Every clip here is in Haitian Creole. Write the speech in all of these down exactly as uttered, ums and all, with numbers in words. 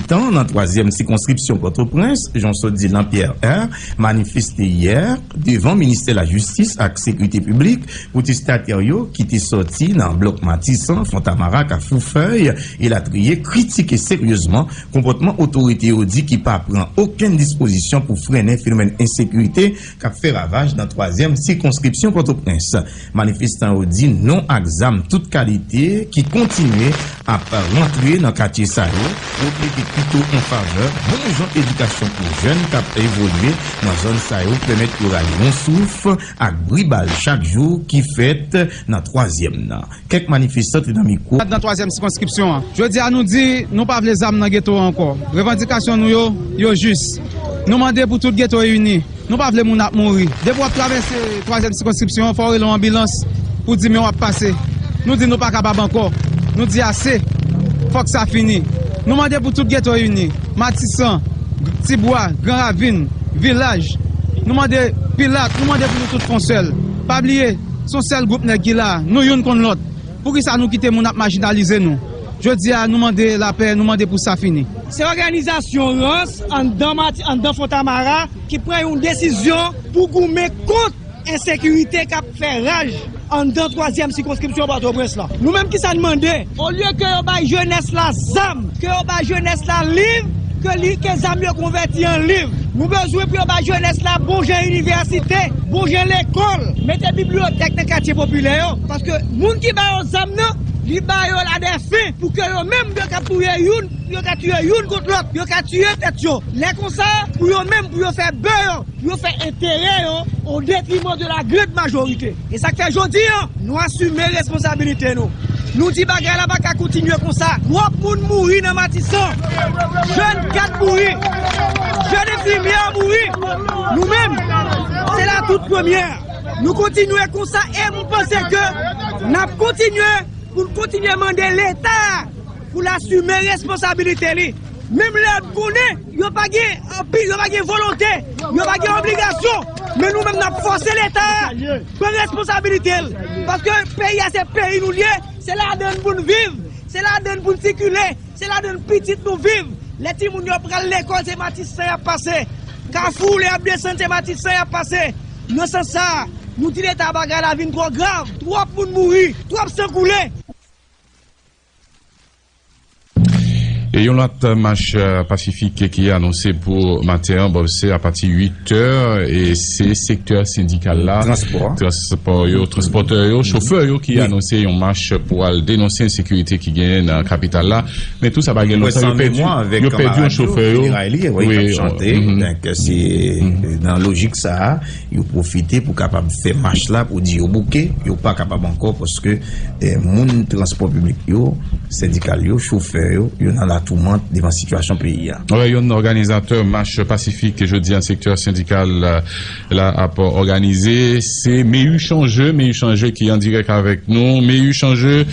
Tan nan twazyèm sikonskripsyon Pòtoprens, jan w sot di l nan P R R, manifeste yè devan Ministè Lajistis ak Sekirite Piblik, pwotestatè yo ki te sòti nan blòk Matisan, Fontamara, Kafou Fèy, elatriye, kritike seryezman konpòtman otorite yo di ki pa pran okenn dispozisyon pou frennen fenomèn ensekirite k ap fè ravaj nan twazyèm sikonskripsyon Pòtoprens. Manifestan yo di non ak zam tout kalite ki kontinye ap rantre nan katye sa yo, yo plede pito an favè bon jan edikasyon pou jèn k ap evolye nan zòn sa yo, pèmèt yo rale yon souf ak bri bal chak jou ki fèt nan twazyèm nan. Kèk manifestan te nan mikwo. Nan twazyèm sikonskripsyon an. Jodi a nou di nou pa vle zam nan geto a ankò. Revandikasyon nou yo, yo jis. Nou mande pou tout geto yo ini. Nou pa vle moun ap mouri. Depi w ap travèse twazyèm sikonskripsyon an, fò w rele yon anbilans pou di men w ap pase. Nou di nou pa kapab ankò. Nou di ase. Fòk sa fini. Nou mande pou tout geto yo ini. Matisan, Tibwa, Gran Ravin, Vilaj. Nou mande Pilat, nou mande pou nou tout fè yon sèl. Pa bliye, se yon sèl gwoup nèg ki la. Nou youn konn lòt. Poukisa nou kite moun ap majinalize nou? Jodi a, nou mande lapè, nou mande pou sa fini. Se òganizasyon rans anndan Mati-, anndan Fontamara ki pran yon desizyon pou goumen kont ensekirite k ap fè raj anndan twazyèm sikonskripsyon Pòtoprens lan. Nou menm, kisa n mande? Olye ke yo bay jenès la zam, ke yo bay jenès la liv, ke li, ke zam yo konvèti an liv. Nou bezwen pou yo bay jenès la bon jan inivèsite, bon jan lekòl, mete bibliyotèk nan katye popilè yo. Paske moun ki ba yo zam nan, li ba yo l a dè fen pou ke yo menm yo ka touye youn, yo ka tiye youn kont lòt, yo ka tiye tèt yo. Lè konsa, pou yo menm, pou yo fè bè yo, pou yo fè enterè yo, o detriman de la grande majorité. E sa k fè jodi a, nou asime responsabilite nou. Nou di bagay la pa ka kontinye konsa. Twòp moun mouri nan Matisan. Jèn kad mouri. Jèn enfimyè mouri. Nou menm, se la tout premyè. Nou kontinye konsa e m panse ke n ap kontinye pou n kontinye mande Leta pou l asime responsabilite li. Menm lè n konnen yo pa gen anpil, yo pa gen volonte, yo pa gen obligasyon, men nou menm n ap fòse Leta a pran responsabilite l. Paske peyi a se peyi nou l ye, se ladan l pou n viv, se ladan l pou n sikile, se ladan l pitit nou viv. Lè timoun yo pral lekòl, se Matisan y ap pase. Kafou, lè y ap desann, se Matisan y ap pase. Nan sans sa a, nou di Leta bagay la vin twò grav, twòp moun mouri, twòp san koule. E yon lòt mach, eh, pasifik ki anonse pou maten an, bon, se apati uit è, e se sektè sendikal la, transpò, transpò yo, transpòtè yo, chofè yo ki anonse yon mach pou al denonse ensekirite ki genyen nan kapital la. Men tou sa pa gen lontan, yo pèdi, yo pèdi yon chofè yo. Wi, k ap chante, donk se nan lojik sa a, yo pwofite pou kapab fè mach la pou di yo bouke, yo pa kapab ankò paske, eh, moun transpò piblik yo, sendikal yo, chofè yo, yo nan latoumant devan sitiyasyon peyi a. Wè, youn nan òganizatè mach pasifik jodi a, sektè sendikal, eh, la ap òganize, se Meyu Chanje, Meyu Chanje ki an dirèk avèk nou. Meyu Chanje,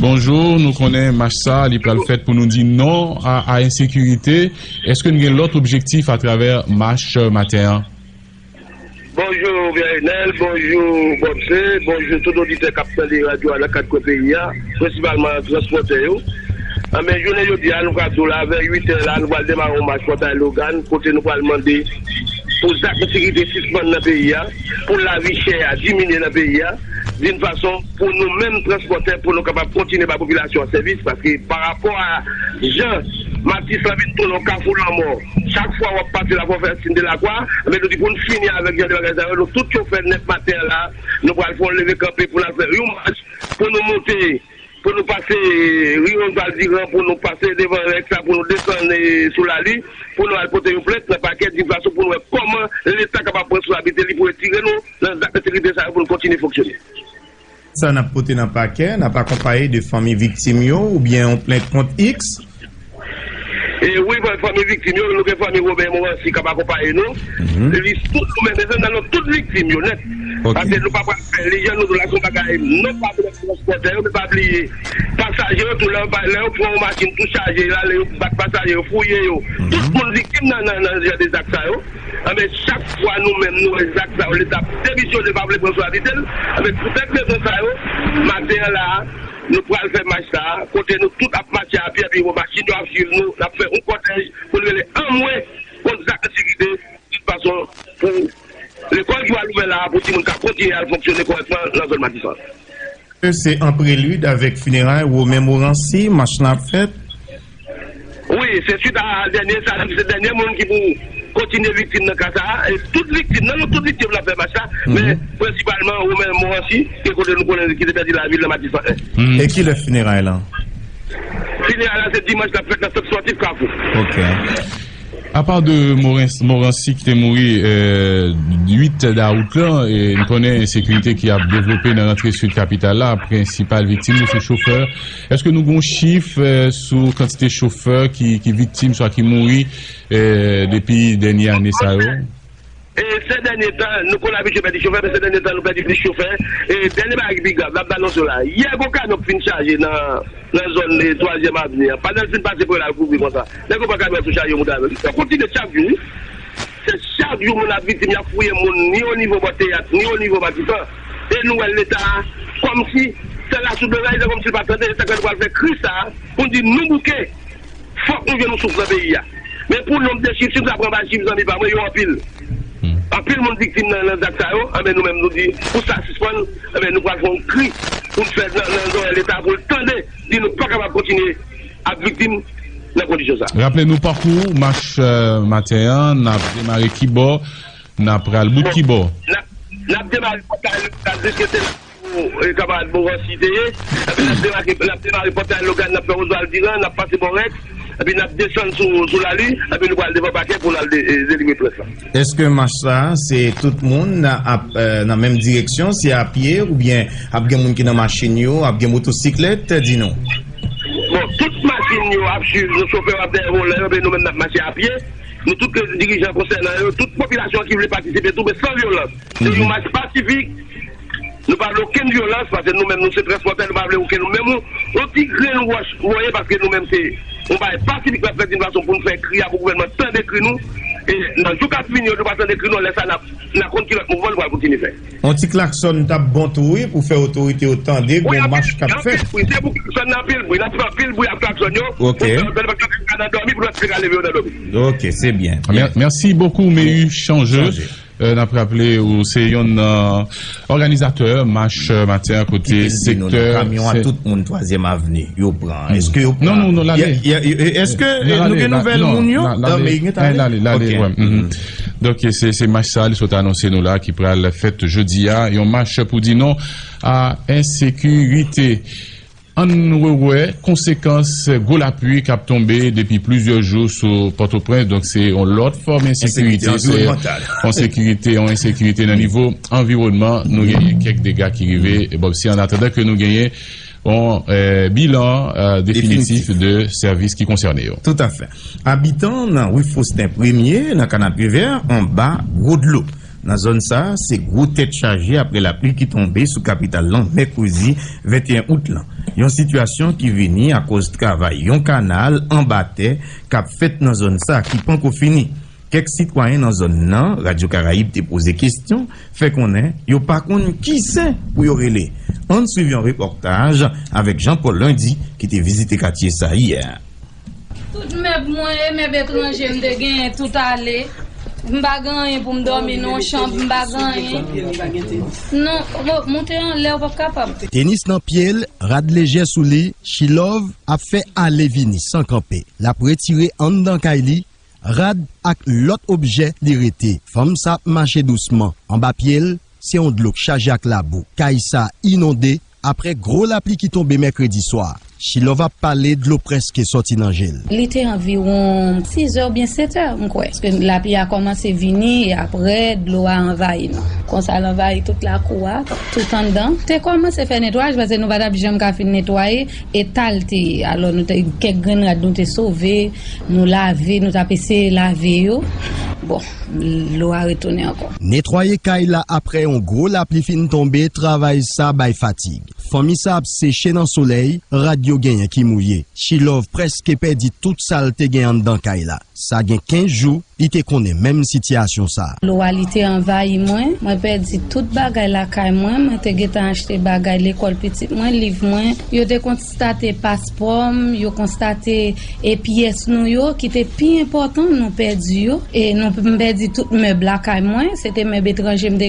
bonjou, nou konnen mach sa, li pral fèt pou nou di non a, a ensekirite. Èske n gen lòt objektif atravè mach maten an? Bonjou, Pierre Enel, bonjou, Bob C, bonjou tout oditè k ap tande radyo a nan kat kwen peyi a, prensipalman transpòtè yo. Anben, jounen jodi a, nou ka di w la, vè uit è la, nou pral demare yon mach Pòtay Logan, kote nou pral mande pou zak ensekirite sispann nan peyi a, pou lavi chè a diminye nan peyi a, d'une façon pou nou menm transpòtè, pou nou kapab kontinye bay popilasyon an sèvis, paske pa rapò a jan Matis lan vin tounen yon kafou lanmò, chak fwa w ap pase la fò w fè siy de lakwa, men nou di pou n fini avèk jan de bagay sa yo, nou tout chofè nèt maten an la, nou pral fè yon leve kanpe pou n al fè yon mach pou nou monte, pou nou pase ri Oswald Durand, pou nou pase devan Rex la, pou nou desann, eh, sou Lali, pou nou al pote yon plent nan pakè, d'une façon pou nou wè kòman Leta kapab pran responsablite li pou retire nou nan zak ensekirite sa yo pou nou kontinye fonksyone. Sa n ap pote nan pakè, n ap akonpaye de fanmi viktim yo oubyen yon plent kont X? E wi, fanmi viktim yo, nou gen fanmi Roben Morancy k ap akonpaye nou. Li tout nou menm, mezanmi, nan non tout viktim yo nèt. Paske nou pa pral fè li jan nou di w la, se yon bagay non pa pou transpòtè yo, men pa bliye pasaje yo tou, lè yo pa, lè yo pran yon machin tou chaje, yo ale, yo bat pasaje yo, fouye yo. Tout moun viktim nan, nan, nan jan de zak sa yo. Anben, chak fwa nou menm nou wè zak sa yo, Leta demisyone, pa vle pran responsabilite l, anben, poutèt rezon sa yo, maten an la a, Nou pral fè mach sa a, kote nou tout ap mache a pye, epi machin yo ap swiv nou, n ap fè yon kòtèj pou n rele anmwe kont zak ensekirite, tout fason pou lekòl ki pral ouvè la a, pou timoun ka kontinye al fonksyone kòrèkteman nan zòn Matisan. Se an prelid avèk fineray Romain Morancy, mach lan ap fèt? Wi, se swit a dènye sa, se dènye moun ki pou kontinye viktim nan ka sa a. E tout viktim, nan nou tout viktim la fè mach la, men prensipalman Romain Morancy, ke kote nou konnen ki te pèdi lavi l nan Matisan en. E kilè fineray lan? Fineray la se dimanch l ap fèt nan sant spòtif Kafou. Ok. Apa de Morancy ki te mouri uit dawout lan, e n konnen ensekirite ki ap devlope nan rantre sid kapital la, prensipal viktim yo se chofè. Èske nou gen yon chif sou kantite chofè ki, ki viktim swa ki mouri depi dènye ane sa yo? E se dènye tan, nou konn abitye pèdi chofè, men se dènye tan nou pèdi plis chofè. E dènye bagay ki pi grav, n ap anonse w la. Yè, gon kamyon k fin chaje nan, nan zòn e twazyèm avni an. Pandan l fin pase pou l al kouvri konsa, nèg yo pran kamyon sou chaje yo moute avè l. Sa kontinye chak jou, wi. Se chak jou moun ap viktim, y ap fouye moun, ni o nivo bò teyat, ni o nivo Matisan. E nou wè Leta a, kòmsi, sèl la sou dlo la, se kòmsi l pa tande, e sa k fè nou pral fè kri sa a, pou n di nou bouke. Fòk nou jwenn yon souf nan peyi a. Men pou nonb de chif, si m ta pran bay chif zanmi pa mwen, yo anpil. Anpil moun viktim nan, nan zak sa yo, anben nou menm nou di, pou sa sispann, anben nou pral fè yon kri pou n fè nan, nan zòrèy Leta pou l tande, di nou pa kapab kontinye ap viktim nan kondisyon sa. Raple nou pakou mach maten an, n ap demare kibò, n ap pral bout kibò? N ap, n ap demare pòtay Leta, diske se la pou, e, kanmarad Morancy te ye. Epi n ap demare, n ap demare pòtay Logàn, n ap fè Oswald Durand, n ap pase bò Rèks, epi n ap desann sou, sou Lali, epi nou pral devan pakè pou n al de, e, delivre près la. Èske mach sa a, se tout moun ap, e, nan menm direksyon, se apye, oubyen ap gen moun ki nan machin yo, ap gen motosiklèt? Di nou. Bon, tout machin yo ap swiv nou, chofè yo ap dèyè volan yo, epi nou menm n ap mache apye. Nou tout dirijan konsènan yo, tout popilasyon ki vle patisipe tou, men san vyolans. Se yon mach pasifik. Nou pa vle okenn vyolans, paske nou menm nou se transpòtè, nou pa vle okenn, nou menm yon, yon ti grenn wòch voye, paske nou menm se yon bagay pasifik n ap fè, yon fason pou n fè kri a, pou gouvènman tande kri nou. E nan jou k ap vini yo, nou pa tande kri nou, lè sa n ap, n a konn ki lòt mouvman nou pral kontinye fè. Yon ti klaksòn t ap bon tou wi, pou fè otorite yo tande gon mach k ap fèt. Anpil bri, se pou klaksòn nan anpil bri, n ap fè anpil bri ak klaksòn yo, pou fè yo tande, paske yo ka nan dòmi, pou n ap ka leve yo nan dòmi. Ok, se byen. Mèsi bokou, Meyu Changeux. N ap raple ou se yonn nan òganizatè mach maten an kote sektè kamyon a tout moun twazyèm avni yo pran. Èske yo pran? Non, non, non, l ale. Èske nou gen nouvèl moun yo? L ale, l ale, l ale. Donk se, se mach sa a li sot anonse nou la ki pral fèt jodi a, yon mach pou di non a ensekirite. Ann rewè konsekans gwo lapli k ap tonbe depi plizyè jou sou Pòtoprens. Donk se yon lòt fòm ensekirite, se yon ensekirite, yon ensekirite nan nivo anviwònman. Nou genyen kèk dega ki rive Bòpsi, an atandan ke nou genyen yon bilan definitif de sèvis ki konsène yo. Toutafè. Abitan nan ri Faustin Premier nan Kanapevè anba gwo dlo. Nan zòn sa a, se gwo tèt chaje apre lapli ki tonbe sou kapital lan mèkredi venteyen out lan. Yon sitiyasyon ki vini akoz travay yon kanal anba tè k ap fèt nan zòn sa a ki panko fini. Kèk sitwayen nan zòn nan, Radyo Karayib te poze kesyon, fè konnen yo pa konn ki sen pou yo rele. Ann swiv yon repòtaj avèk Jean Paul Lundy ki te vizite katye sa a yè. Tout mèb mwen e mèb etranje m te genyen, tout ale. M pa gen anyen pou m dòmi nan yon chanm, m pa gen anyen. Non, mo-, moute anlè, w p ap kapab. Tenis nan pye l, rad lejè sou li, Chilove ap fè ale vini san kanpe. L ap retire anndan kay li, rad ak lòt objè li rete. Fanm sa ap mache dousman. Anba pye l, se yon dlo k chaje ak labou. Kay sa inonde, aprè gwo lapli ki tonbe mèkredi swa. Chilove ap pale, dlo prèske sòti nan je l. Li te anviwon sis è oubyen sèt è, m kwè. Paske lapli a kòmanse vini, e aprè, dlo a anvayi nou. Konsa, l anvayi tout lakou a, tout anndan. Te kòmanse fè netwayaj, paske nou pa t ap janm ka fin netwaye, e ta l te ye. Alò, nou te, kèk grenn rad nou te sove, nou lave, nou t ap eseye lave yo. Bon, dlo a retounen ankò. Netwaye kay la aprè yon gwo lapli fin tonbe, travay sa bay fatig. Fanmi sa ap seche nan solèy, rad yo genyen ki mouye. Chilove prèske pèdi tout sa l te gen anndan kay la. Sa gen kenz jou, li te konnen menm sitiyasyon sa a. Lwa li te anvayi mwen, mwen pèdi tout bagay lakay mwen, mwen te gentan achte bagay lekòl pitit mwen, liv mwen. Yo te konstate paspò m, yo konstate e pyès nou yo ki te pi enpòtan, nou pèdi yo. E nou m pèdi tout mèb lakay mwen, se te mèb etranje m te